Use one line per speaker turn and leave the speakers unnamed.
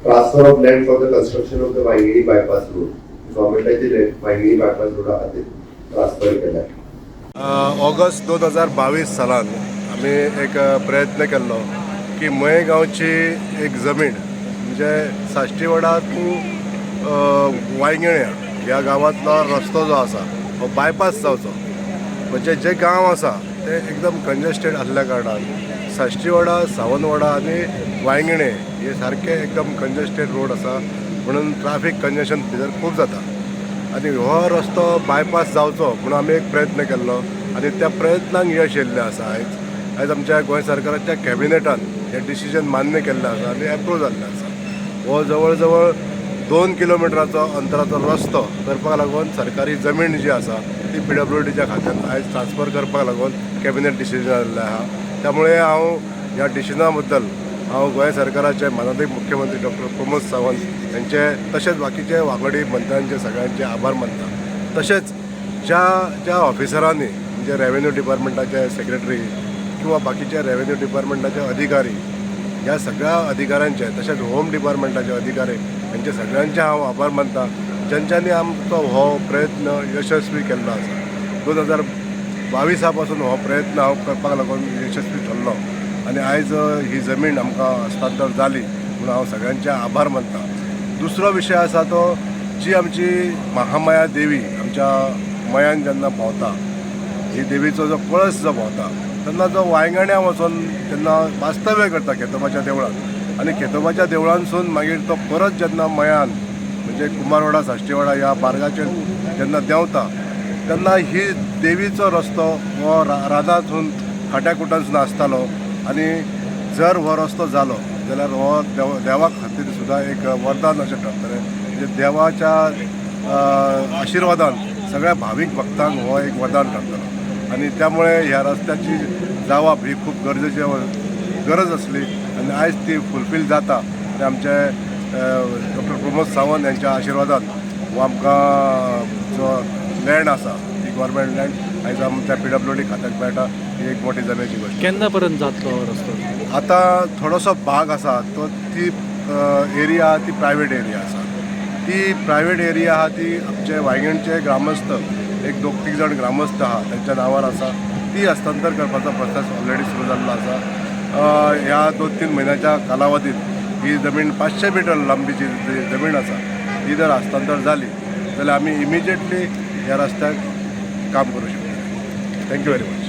Transfer of land for the construction of the Vaingini bypass road. गव्हर्मेंटाची land Vaingini bypass रोडा खातीर transfer केल्या.
August 2022 सालान आमी एक प्रयत्न केल्लो की मये गांवची एक जमीन, म्हणजे साश्टीवाडा टू वांयगिण्या ह्या गांवांतलो रस्तो जो आसा हो बायपास जावचो. म्हणजे जे गांव आसा ते एकदम कंजस्टेड आसल्या कारणान साश्टीवाडा, सावंतवाडा आनी वांयगिणे हे सारके एकदम कंजस्टेड रोड आसा, म्हणून ट्राफीक कंजेशन भितर खूब जाता आनी हो रस्तो बायपास जावचो म्हणून आमी एक प्रयत्न केल्लो आनी त्या प्रयत्नांक यश येयल्लें आसा. आयज आमच्या गोंय सरकाराच्या कॅबिनेटान हें डिसिजन मान्य केल्लें आसा आनी एप्रूव जाल्लें आसा. हो जवळ जवळ 2 किलोमिटराचो अंतराचो रस्तो करपाक लागून सरकारी जमीन जी आसा ती पीडब्ल्यूडीच्या खात्यान आयज ट्रान्सफर करपाक लागून कॅबिनेट डिसिजन जाल्लें आहा. त्यामुळे हांव ह्या डिसिजना बद्दल हांव गोंय सरकाराचे मानादीक मुख्यमंत्री डॉक्टर प्रमोद सावंत यांचे तशेंच बाकीचे वांगडी मंत्र्यांचे सगळ्यांचे आभार मानता. तशेंच ज्या ज्या ऑफिसरांनी, म्हणजे रेव्हेन्यू डिपार्टमेंटाचे सेक्रेटरी किंवा बाकीचे रेव्हेन्यू डिपार्टमेंटाचे अधिकारी, ह्या सगळ्या अधिकाऱ्यांचे तशेंच होम डिपार्टमेंटाचे अधिकारी यांचे सगळ्यांचे हांव आभार मानता, ज्यांच्यांनी आमचो हो प्रयत्न यशस्वी केल्लो आसा. 2022 पासून हो प्रयत्न हांव करपाक लागून यशस्वी ठरलो आनी आयज ही जमीन आमकां हस्तांतर जाली म्हणून हांव सगळ्यांचे आभार मानता. दुसरो विशय आसा तो जी आमची महामाया देवी आमच्या मयान जेन्ना भोंवता, ही देवीचो जो कळस जो भोंवता तेन्ना जो वांयगण्या वचून तेन्ना वास्तव्य करता खेतोबाच्या देवळान आनी खेतोबाच्या देवळांसून मागीर तो परत जेन्ना मयान, म्हणजे कुमारवाडा, साश्टीवाडा ह्या मार्गाचेर जेन्ना देंवता तेन्ना ही देवीचो रस्तो हो रानांतून, खाट्या कुटांसून आसतालो. आनी जर हो रस्तो जालो जाल्यार हो देवा खातीर सुद्दां एक वरदान अशें ठरतलें. म्हणजे देवाच्या आशिर्वादान सगळ्या भावीक भक्तांक हो एक वरदान ठरतलो आनी त्यामुळे ह्या रस्त्याची जावप ही खूब गरजेची गरज आसली आनी आयज ती फुलफील जाता आनी आमचे डॉक्टर प्रमोद सावंत यांच्या आशिर्वादान हो आमकां जो लँड आसा ती गव्हर्मेंट लँड आयज आमच्या पीडब्ल्यूडी खात्याक मेळटा, ही एक मोठी जमेची गोश्ट.
केन्ना पर्यंत जातलो हो रस्तो?
आतां थोडोसो भाग आसा तो ती एरिया ती प्रायवेट एरिया आसा. ती प्रायवेट एरिया आहा ती आमचे वायंगणचे ग्रामस्थ, एक दोग तीग जाण ग्रामस्थ आहा, तांच्या नांवार आसा. ती हस्तांतर करपाचो प्रोसेस ऑलरेडी सुरू जाल्लो आसा. ह्या 2-3 म्हयन्याच्या कालावधीत ही जमीन, 500 मिटर लांबीची जी जमीन आसा, ती जर हस्तांतर जाली जाल्यार आमी इमिजिएटली ह्या रस्त्याक काम करूं शकता. Thank you very much.